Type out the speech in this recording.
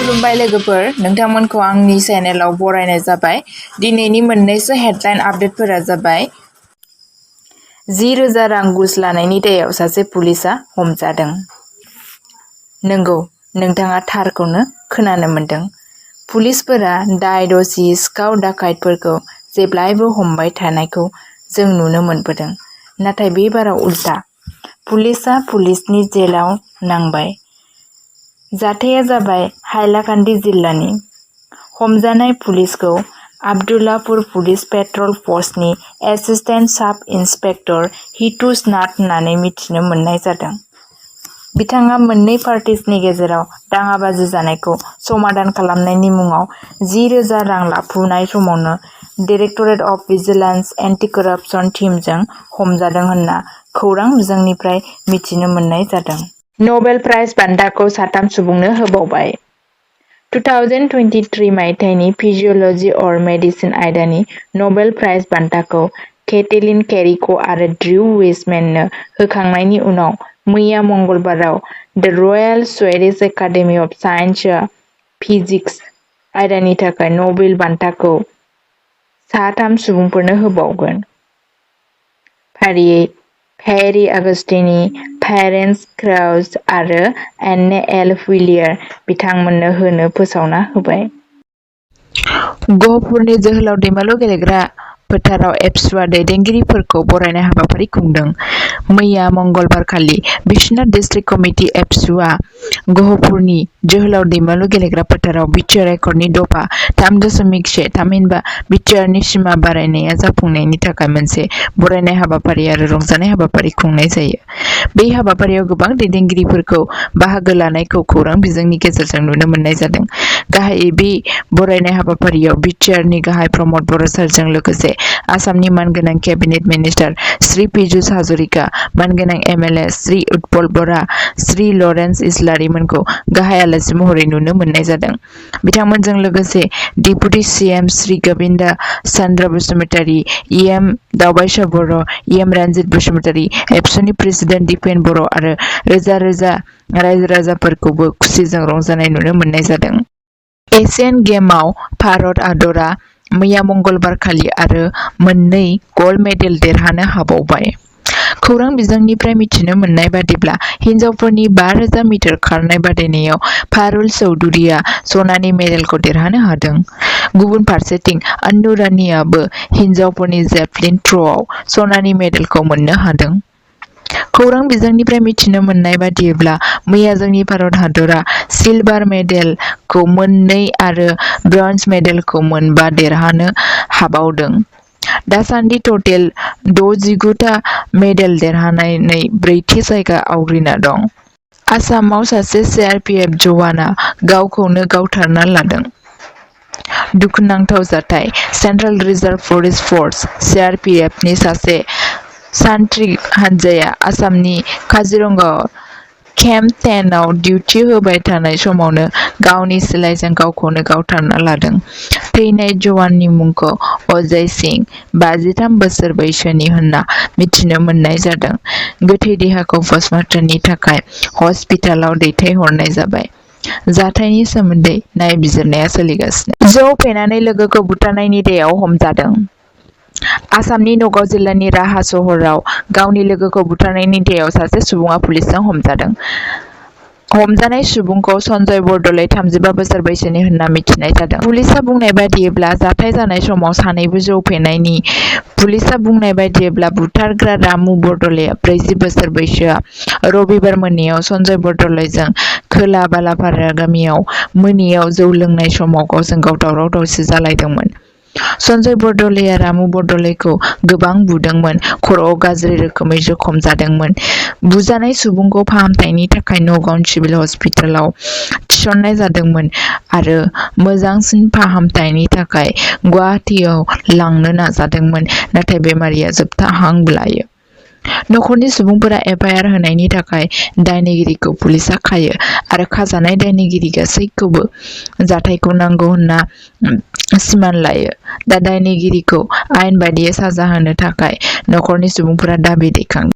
खुलुमबाय लोगोफोर, नोंथांमोनखौ आंनि चेनेलाव बरायनाय जाबाय। दिनैनि मोन्नैसो हेडलाइन आपडेटफोरा जाबाय 10,000 रां घुस लानायनि दायाव सासे पुलिसआ हमजादों। नंगौ, नोंथाङा थारखौनो खोनानो मोनदों। पुलिसफोरा दाय दसि सिखाव दाखाइतफोरखौ जेब्लाबो हमबाय थानायखौ जों नुनो मोनबोदों। नाथाय बे बाराव उल्था, पुलिसआ पुलिसनि जेलाव नांबाय। जाथाया जाबाय हाइलाकान्दि जिल्लानि। हमजानाय पुलिसखौ आब्दुल्लापुर पुलिस पेट्रल पस्टनि एसिस्टेन्ट साब इन्सपेक्टर हितुष नाथ होननानै मिथिनो मोननाय जादों। बिथाङा मोननै पार्टिसनि गेजेराव दाङाबाजि जानायखौ समाधान खालामनायनि मुङाव 10,000 रां लाफुनाय समावनो डाइरेक्टरेट अफ भिजिलेन्स एन्टि करापसन टीमजों हमजादों होनना खौरां बिजोंनिफ्राय मिथिनो मोननाय जादों। नबेल प्राइज बान्थाखौ साथाम सुबुंनो होबावबाय। 2023 मायथाइनि फिजिअल'जी अर मेडिसिन आयदानि नबेल प्राइज बान्थाखौ केथलिन केरिक' आरो ड्रिउ विजमेननो होखांनायनि उनाव मैया मंगलबाराव the royal Swedish academy of साइन्सआ फिजिक्स आयदानि थाखाय नबेल बान्थाखौ साथाम सुबुंफोरनो होबावगोन। फारियै पेरी आगस्टिनी, फेरेन्स क्राउच आरो एन्ने एल हुइलियार बिथांमोननो होनो फोसावना होबाय। गहपुरनि जोहोलाव दैमालु गेलेग्रा फोथाराव एबसुआ दैदेनगिरिफोरखौ बरायनाय हाबाफारि खुंदों। मैया मंगलबारखालि बिश्वनाथ डिस्ट्रिक्ट कमिटि एबसुआ गहपुरनि जोहोलाव दैमालु गेलेग्रा फोथाराव बिटिआर एकर्डनि दफा 3.1 थामहिनबा बिटिआरनि सिमा बारायनाया जाफुंनायनि थाखाय मोनसे बरायनाय हाबाफारि आरो रंजानाय हाबाफारि खुंनाय जायो। बे हाबाफारियाव गोबां दैदेनगिरिफोरखौ बाहागो लानायखौ खौरां बिजोंनि गेजेरजों नुनो मोननाय जादों। गाहायै बे बरायनाय हाबाफारियाव बिटिआरनि गाहाय प्रमद बर' सारजों लोगोसे आसामनि मानगोनां केबिनेट मिनिस्टार श्री पीयूष हाजरिका, मानगोनां एमएलए श्री उत्पल बरा, श्री लरेन्स इस्लारिमोनखौ गाहाय आलासि महरै नुनो मोननाय जादों। बिथांमोनजों लोगोसे deputy CM Shri Gobinda Chandra Basumatary, EM Daobaisa Boro', EM Ranjit Basumatary, एबसुनि प्रेसिडेन्ट दिपेन बर' आरो रोजा रोजा रायजो-राजाफोरखौबो खुसिजों रंजानाय नुनो मोननाय जादों। एशियान गेमआव भारत हादरा मैया मंगलबारखालि आरो मोननै गल्ड मेडेल देरहानो हाबावबाय। खौरां बिजोंनिफ्राय मिथिनो मोननाय बादिब्ला हिनजावफोरनि 5,000 मिटार खारनाय बादायनायाव पारुल चौधुरीआ सनानि मेडेलखौ देरहानो हादों। गुबुन फारसेथिं अन्नू रानीआबो हिनजावफोरनि जेभलिन थ्र'आव सनानि मेडेलखौ मोननो हादों। खौरां बिजोंनिफ्राय मिथिनो मोननाय बादिब्ला मैया जोंनि भारत हादरा सिलभार मेडेलखौ 2 आरो ब्रन्ज मेडेलखौ 5 देरहानो हाबावदों। दासान्दि टटेल 69 मेडेल देरहानानै 4थि जायगा आवग्रिना दं। आसामाव सासे CRPF जवाना गावखौनो गावथारना लादों। दुखुनांथाव जाथाय। सेन्ट्रेल रिजार्भ पुलिस फर्स CRPFनि सासे सान्थ्रि हानजाया आसामनि काजिरंगा केम्प 10 आव डिउटि होबाय थानाय समावनो गावनि सिलाइजों गावखौनो गावथारना लादों। थैनाय जवाननि मुंखौ अजय सिंह, 53 बोसोर बैसोनि होनना मिथिनो मोननाय जादों। गोथै देहाखौ पस्टमार्टमनि थाखाय हस्पिटालाव दैथायहरनाय जाबाय। जाथायनि सोमोन्दै नायबिजिरनाया सोलिगासिनो। जौ फेनानै लोगोखौ बुथारनायनि दायाव हमजादों। आसामनि नगाव जिल्लानि राहा सहराव गावनि लोगोखौ बुथारनायनि दायाव सासे सुबुङा पुलिसजों हमजादों। हमजानाय सुबुंखौ सन्जय बरदलै, 35 बोसोर बैसोनि होनना मिथिनाय जादों। पुलिसआ बुंनाय बादिब्ला जाथाय जानाय समाव सानैबो जौ फेनायनि। पुलिसआ बुंनाय बादिब्ला बुथारग्रा रामु बरदलै, 40 बोसोर बैसोआ रबिबार मोनायाव सन्जय बरदलैजों खोला बालापारा गामियाव मोनायाव जौ लोंनाय समाव गावजों गाव दावराव-दावसि जालायदोंमोन। सन्जय बरदलैया रामु बरदलैखौ गोबां बुदोंमोन, खर'आव गाज्रि रोखोमै जखम जादोंमोन। बुजानाय सुबुंखौ फाहामथायनि थाखाय नगाव सिभिल हस्पिटालाव थिसननाय जादोंमोन आरो मोजांसिन फाहामथायनि थाखाय गुवाहाटीआव लांनो नाजादोंमोन, नाथाय बेमारिया जोबथा हां लायो। नखरनि सुबुंफोरा एफआइआर होनायनि थाखाय दायनिगिरिखौ पुलिसआ खायो आरो खाजानाय दायनिगिरि गासैखौबो जाथायखौ नांगौ होनना सिमान लायो। दा दायनिगिरिखौ आयेन बायदियै साजा होनो थाखाय नखरनि सुबुंफोरा दाबि दैखांदों।